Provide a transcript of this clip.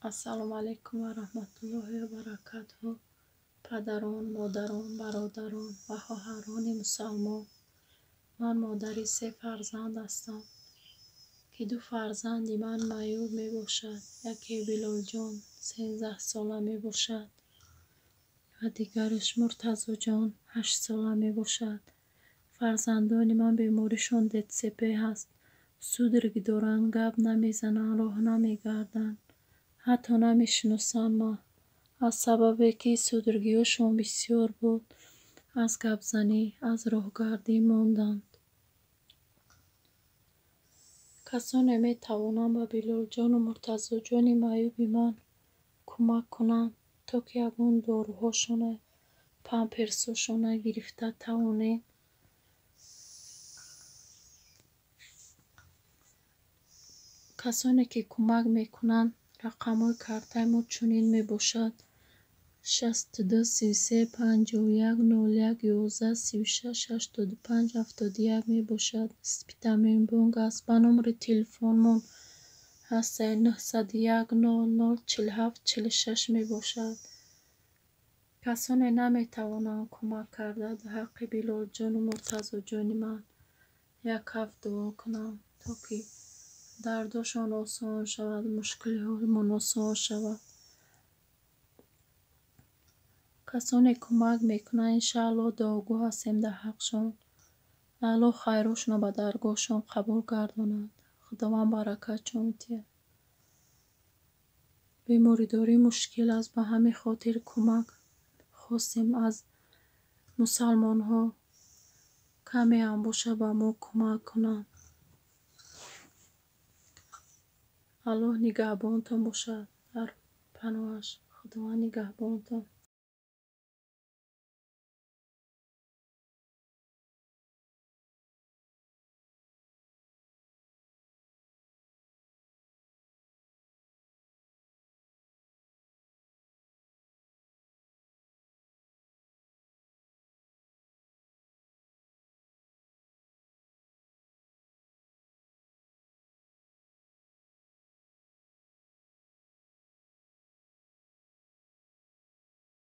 Ассалому алайкум ва раҳматуллоҳи ва баракатуҳ. Падарон, модарон, бародарон ва хоҳарони мусалмон. Ман модари се фарзанд ҳастам, ки ду фарзанди ман маъюб мебошад. Яке Билолҷон 13сола мебошад ва дигараш Муртазоҷон 8сола мебошад. Фарзандони ман беморишон ДЦП ҳаст. Судороги доранд, гап намезананд, роҳ намегарданд, ҳатто намешиносанд ман. Аз сабабе ки судорогиҳошон бисёр буд, аз гапзанӣ, аз роҳгардӣ монданд. Касоне метавонанд ба Билолҷону Муртазоҷони маъюби ман кӯмак кунанд, то ки ягон доруҳошона, памперсошона гирифта тавонем. Касоне ки кӯмак мекунанд, рақамҳои картаи мо чунин мебошад: 62 33 51 01 11 36 85 71 мебошад. Спитаменбонк аст. Ба номери телефонмон ҳастаи 901 00 47 46 мебошад. Касоне наметавонанд кӯмак карда, дар ҳаққи Билолҷону Муртазоҷони ман як ҳафт дуо кунанд, то ки дардошон осон шавад, мушкилиҳоямон осон шавад. Касоне кӯмак мекунанд, иншааллоҳ дуогӯ ҳастем дар ҳаққшон. Аллоҳ хайрошонро ба даргоҳшон қабул гардонад. Худованд баракатшон диҳад. Беморидорӣ мушкил аст, ба ҳамин хотир кӯмак хостем аз мусалмонҳо, камеам бошад, ба мо кӯмак кунанд. Аллоҳ нигаҳбонтон бошад, дар паноҳаш Худованд нигаҳбонтон.